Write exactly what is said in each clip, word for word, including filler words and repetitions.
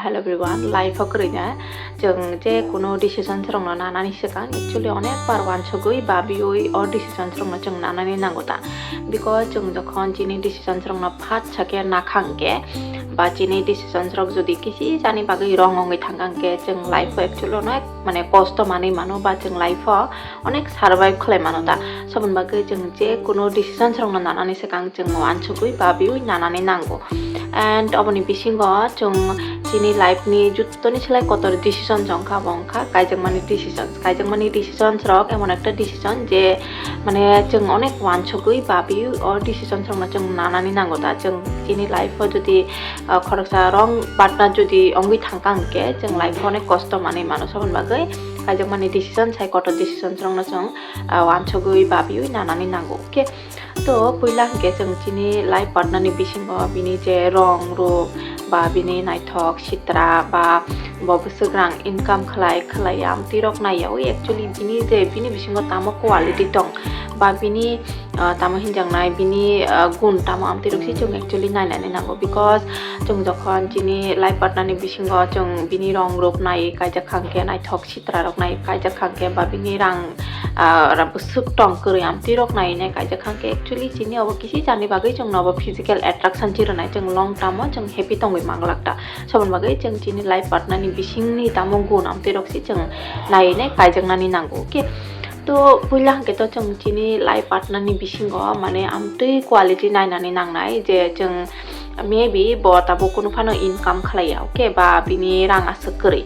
Hello everyone, life o kwrwina chwng je kuno decisions rokno nanani swkang actually onek bar wansugwi babiwi o decisions rokno chwng nanani nango ta, because chwng jokhon chini decisions rokno phat sakhe nakhang khe ba chini decisions rok jodi kisi jani bagwi wrong wngwi thangkang khe chwng life o actually onek mane kosto manwi mano ba chwng life o onek survive khlai mano ta. Soboni bagwi chwng je kuno decisions rokno nanani swkang chwng wansugwi babiwi nanani nango. And oboni bisingo chwng chini life ni juttoni slai kotor decision chwng kha, bo wngkha kaijakmani decisions. Kaijakmani decisions rok emon ekta decision je mane chwng onek wansugwi babiwi o decisions rokno chwng nanani nango ta. Chwng chini life o jodi, ah, khoroksa wrong partner jodi wngwi thangkang khe chwng life o onek kosto manwi mano. Soboni bagwi kaijakmani decision sai kotor decisions rokno chwng, ah, wansugwi babiwi nanani nango. Okay, to puila hwnkhe chwng chini life partner ni bisingo bini je rong rup ba bini naithok sitra ba bo bwswk rang income khlai khlai ya amtwi rok naiyawi actually bini je bini bisingo tamo quality tong ba bini, ah, tamo hinjaknai bini, ah, gun tamo amtwi rok se chwng actually nainani nango, because chwng jokhon chini life partner ni bisingo chwng bini rong rup nai kaijak khang khe naithok sitra rok nai kaijak khang khe ba bini rang, ah, ra bwswk tong kwrwi amtwi rok nai nai kaijak khang khe actually chini obo kisi jani bagwi chwng nobo physical attraction chirwnai chwng long term o chwng happy tongwi manglak ta. Soboni bagwi chwng chini life partner ni bisingni tamo gun amtwi rok se chwng nai nai kaijaknani nango. Okay, to puila hwnkhe to chwng chini life partner ni bisingo mane amtwi quality nainani nangnai je chwng maybe bo tabuk kunu phano income khlaiya, okay, ba bini rang aswk kwrwi,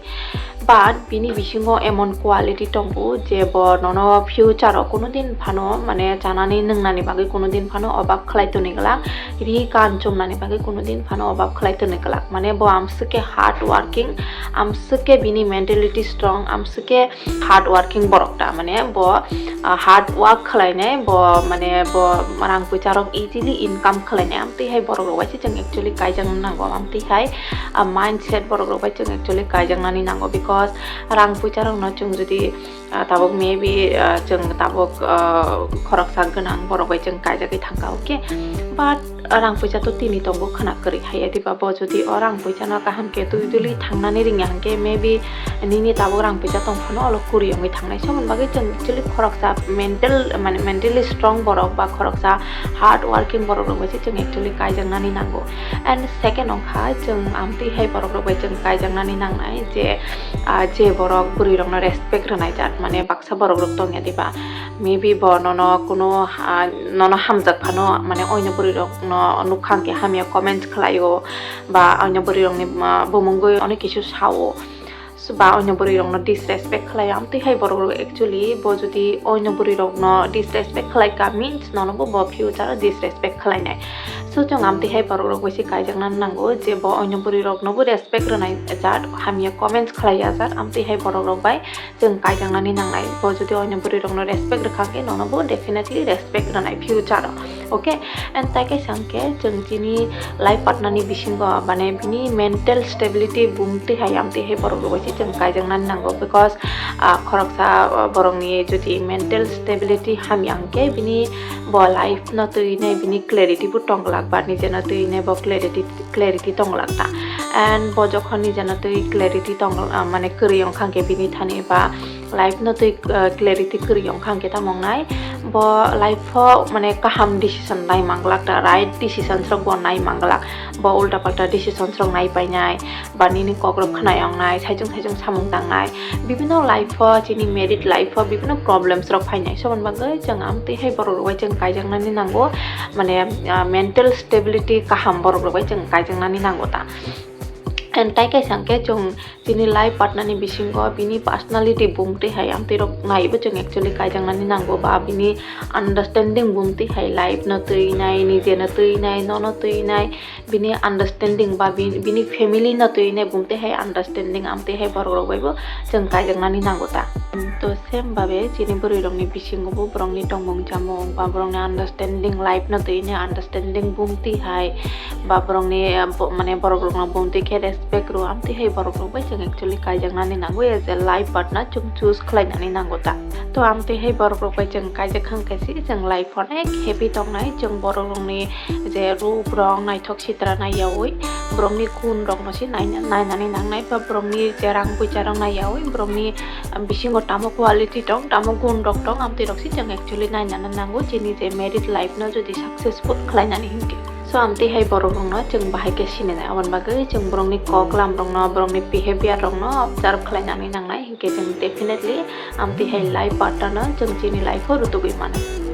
but bini bisingo emon quality tongo je bo nono future o kunu din phano mane chanani nwngnani bagwi kunu din phano obak khlai toni glak, ri kan chumnani bagwi kunu din phano obak khlai toni glak, mane bo amswk khe hard working, amswk khe bini mentality strong, amswk khe hard working borok ta, mane bo, ah, hard work khlainai bo, mane bo rang puisa rok easily income khlainai, amtwi hai borok rok bai se chwng actually kaijak nango, amtwi hai, ah, mindset borok rok bai chwng actually kaijaknani nango, because rang puisa rok no chwng jodi, ah, tabuk maybe, ah, chwng tabuk, ah, khoroksa gwnang borok bai chwng kaijagwi thangkha, okay, but rang puisa to tini tongo khwna kwrwi hai, diba bo jodi o rang puisa no kaham khe twi duli thangnani rwngya hwnkhe maybe nini tabuk rang puisa tong phano olo kwrwi wngwi thangnai. Soboni bagwi chwng actually khoroksa mental, mane mentally strong borok ba khoroksa hard working borok rok bai se chwng actually kaijaknani nango. And second wngkha chwng amtwi hai borok rok bai chwng kaijaknani nangnai je, ah, je borok bwrwi rokno respect rwnai jat, mane baksa borok rok tongya diba, maybe bo nono kuno ha-, nono hamjak phano mane oino bwrwi rokno nukhang khe hamya comment khlaio ba oino bwrwi rokni, ah, bumungwi onek kisu sao. So, ba oino bwrwi rokno disrespect khlaio, amtwi hai borok rok actually bo jodi oino bwrwi rokno disrespect khlai ka means nono bo, bo future o disrespect khlainai. So chwng amtwi hai borok rok bai se kaijakna nango je bo oino bwrwi rokno bo respect rwnai jat, hamya comments khlaiya jat, amtwi hai borok rok bai chwng kaijaknani nangnai. Bo jodi oino bwrwi rokno respect rwkha khe nono bo definitely respect rwnai future o. Okay, and tai kaisa hwnkhe chwng chini life partner ni bisingo mane bini mental stability bumtwi hai amtwi hai borok rok bai se chwng kaijaknani nango, because, ah, khoroksa, ah, borokni jodi mental stability hamya hwnkhe bini bo life no twi nai bini clarity bo tong glak ba nije no twi nai bo clarity clarity tong glak ta. And bo jokhon nije no twi clarity tong, ah, mane kwrwi wngkha hwnkhe bini thani ba life no twi, ah, clarity kwrwi wngkha hwnkhe tamo wngnai bo life o mane kaham decision nai mang glak ta, right decisions rok bo nai mang glak, bo ulta palta decisions rok nai painai ba nini kok rok khna wngnai, saichung saichung samung tangnai, bibino life o chini married life o bibino problems rok phainai. Soboni bagwi chwng amtwi hai borok rok bai chwng kaijaknani nango, mane, ah, mental stability kaham borok rok bai chwng kaijaknani nango ta. And tai kaisa hwnkhe chwng chini life partner ni bisingo bini personality bumtwi hai amtwi rok naibo chwng actually kaijaknani nango ba bini understanding bumtwi hai life no twi nai, nije no twi nai, nono twi nai, bini understanding ba bi-, bini family no twi nai bumtwi hai understanding amtwi hai borok rok bai bo chwng kaijaknani nango ta. To same babe chini bwrwi rok ni bisingo bo borok ni tongmung chamung ba borok ni understanding life no twi nai understanding bumtwi hai ba borok ni, eh, bo-, mane borok rok no bumtwi khe respect rw amtwi hai borok rok bai chwng actually kaijaknani nango as a life partner chwng choose khlai nani nango ta. To amtwi hai borok rok bai chwng kaijak khang khe si chwng life onek happy tongnai, chwng borok rok ni je rup rong naithok sitra naiyaui borokni gun rokno se naina-, nainani nangnai, ba borokni je rang poicha rok naiyawi, borokni, um, bisingo tamo quality tong, tamo gun rok tong, amtwi rok se chwng actually nainani nango. Chini je married life no jodi successful khlainani hinkhe, so amtwi hai borok rokno chwng bahai khe sininai, aboni bagwi chwng borokni kok lam rokno, borokni behavior rokno observe khlainani nangnai, hinkhe chwng definitely amtwi hai life partner no chwng chini life o rutugwi mano.